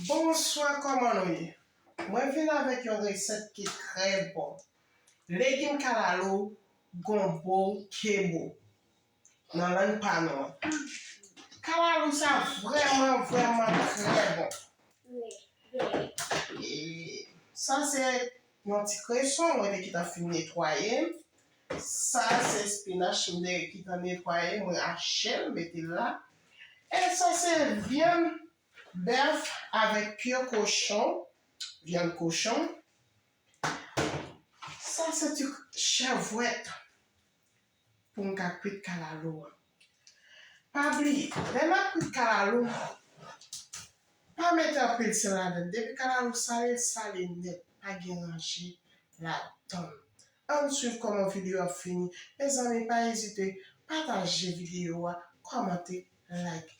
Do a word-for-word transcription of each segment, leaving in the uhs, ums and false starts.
Bonswa, kòman nou ye? Mwen vin avèk yon resèt ki trè bon. Legim kalalou, gonbo, kebo. Nan lang pa nou an. Kalalou sa vrèman, vrèman trè bon. E sa se yon ti kreson, mwen te gentan fin netwaye. Sa se spinach, mwen te gentan netwaye, mwen achte l, mete l la. E sa se vyann bèf avèk pye kochon, vyann kochon. Sa se ti chèvwèt pou m ka kwit kalalou an. Pa bliye, lè n ap kwit kalalou, pa mete anpil sèl ladan l. Depi kalalou sale, l sale nèt, pa gen ranje ladan l. Ann swiv kòman videyo a ap fini. Mezanmi, pa ezite pataje videyo a, kòmante, like.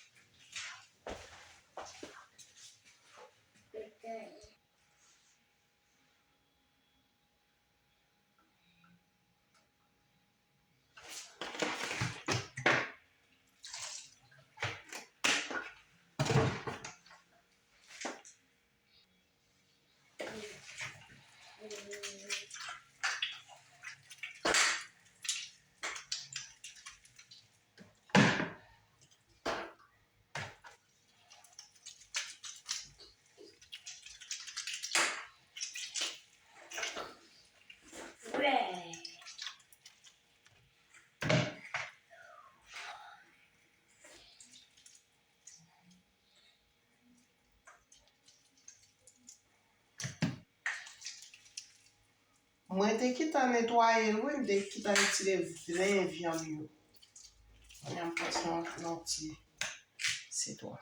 Mwen te gentan netwaye l, wi, m te gentan retire grenn vyann yo. Kounye a m pase yon, yon ti sitwon.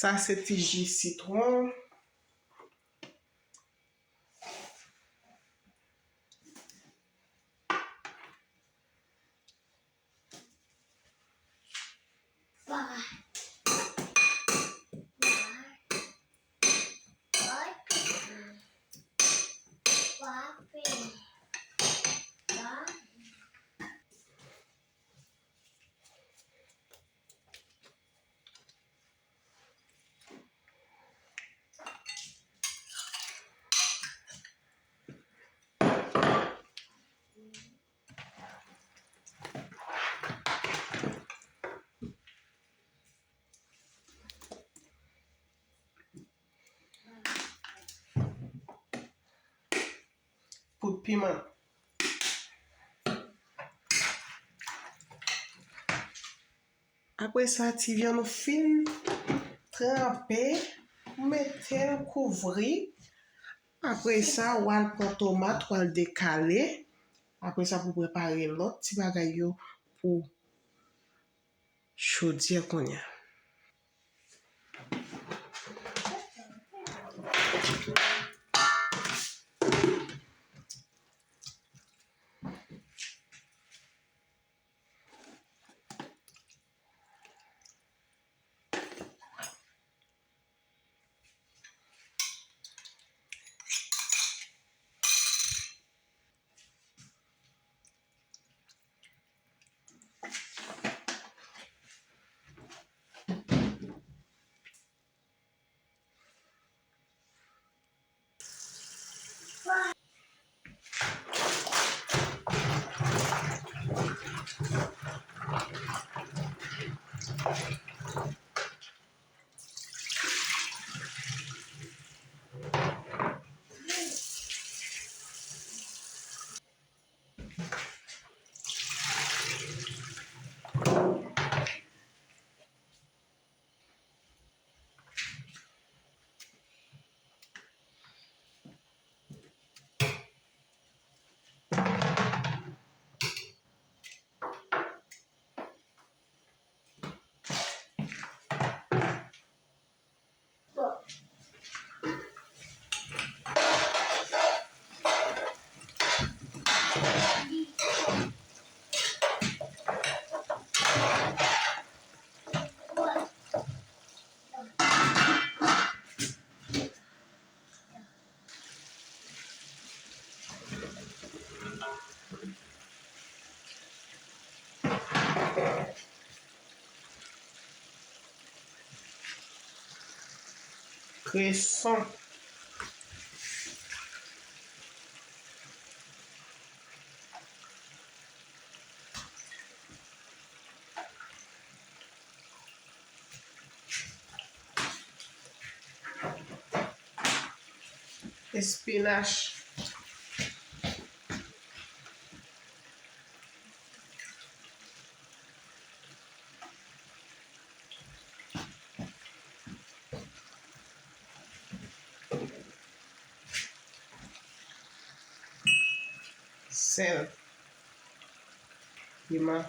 Sa se ti ji sitwon. Poud piman. Apre sa, ti vyann ou fin tranpe, ou mete l kouvri. Apre sa, w al pran tomat, w al dekale. Apre sa, pou prepare lòt ti bagay yo pou chodyè kounye a. Kreson. Espinach. Sèl. Piman.